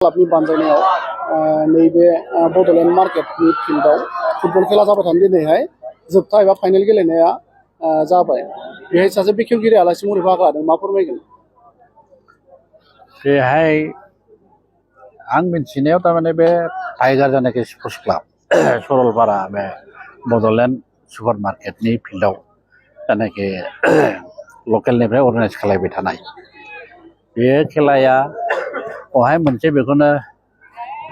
क्लाबनि बानजायनायाव नैबे बड'लेण्ड मार्केटनि फिल्डआव फुटबल खेला जाबाय थानाय दिनैहाय जोबथा एबा फाइनाल गेलेनाया जाबाय। बेहाय सासे बेखेवगिरि आलासि महरै बाहागो लादों, मा फोरमायगोन? बेहाय आं मिथिनायाव थारमाने बे टाइगार जानाखि स्पर्ट्स क्लाब सरलपारा बे बड'लेण्ड सुपार मार्केटनि फिल्डआव जानाखि लकेलनिफ्राय अर्गानाइज खालामबाय थानाय बे खेलाया बेवहाय मोनसे बेखौनो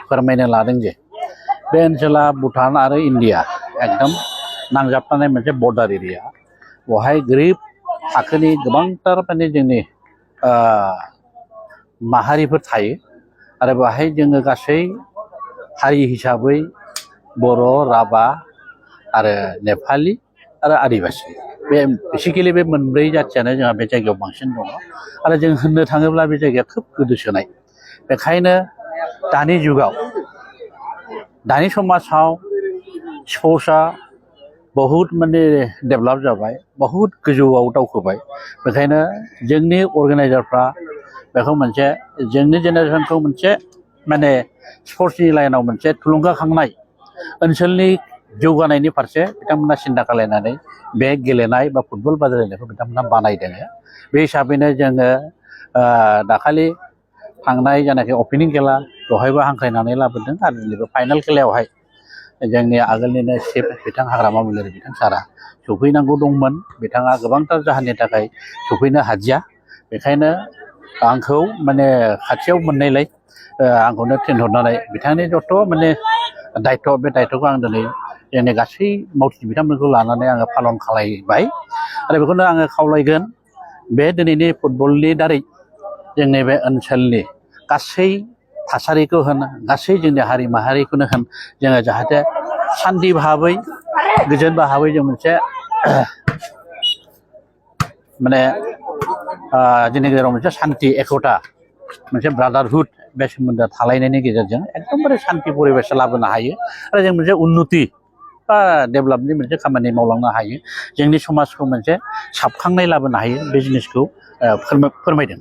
फोरमायनो लादों जे बे ओनसोला भुटान आरो इन्डिया एकदम नांजाबनाय मोनसे बर्डार एरिया। बेवहाय गोरिब थाखोनि गोबांथार माने जोंनि माहारिफोर थायो आरो बेवहाय जोङो गासै हारि हिसाबै बर', राभा आरो नेपालि आरो आदिबासि बे बेसिकेलि बे मोनब्रै जाथियानो जोंहा बे जायगायाव बांसिन दङ आरो जों होननो थाङोब्ला बे जायगाया खोब गोदोसोनाय। बेखायनो दानि जुगाव दानि समाजाव स्पर्ट्सआ बहुद माने डेभेलप जाबाय, बहुद गोजौआव दावखोबाय। बेखायनो जोंनि अर्गानाइजारफ्रा बेखौ मोनसे जोंनि जेनेरेसनखौ मोनसे माने स्पर्ट्सनि लाइनाव मोनसे थुलुंगाखांनाय ओनसोलनि जौगानायनि फारसे बिथांमोना सिन्था खालामनानै बे गेलेनाय बा फुटबल बादायलायनायखौ बिथांमोना बानायदों। बे हिसाबैनो जोङो दाखालि थांनाय जानाखि अपेनिं खेला बेवहायबो हांख्रायनानै लाबोदों आरो नैबे फाइनाल खेलायावहाय जोंनि आगोलनिनो चिफ बिथां हाग्रामा महिलारि बिथां सारा सफैनांगौ दंमोन। बिथाङा गोबांथार जाहोननि थाखाय सफैनो हादिया। बेखायनो आंखौ माने खाथियाव मोननायलाय आंखौनो थिनहरनानै बिथांनि जथ' माने दायथ' बे दायथ'खौ आं दिनै जोंनि गासै मावथि बिथांमोनखौ लानानै आङो पालन खालामबाय आरो बेखौनो आङो खावलायगोन बे दिनैनि फुटबलनि दारै जोंनि बे ओनसोलनि गासै थासारिखौ होन, गासै जोंनि हारि माहारिखौनो होन, जोङो जाहाथे सान्थि भाबै गोजोन भाबै जों मोनसे माने जोंनि गेजेराव मोनसे सान्थि एकता मोनसे ब्रादारहुड बे सोमोन्दो थालायनायनि गेजेरजों एकदमबारे सान्थि परिबेस लाबोनो हायो आरो जों मोनसे उन्नति बा डेभेलपनि मोनसे खामानि मावलांनो हायो, जोंनि समाजखौ मोनसे साबखांनाय लाबोनो हायो। बे जिनिसखौ फोरमायदों।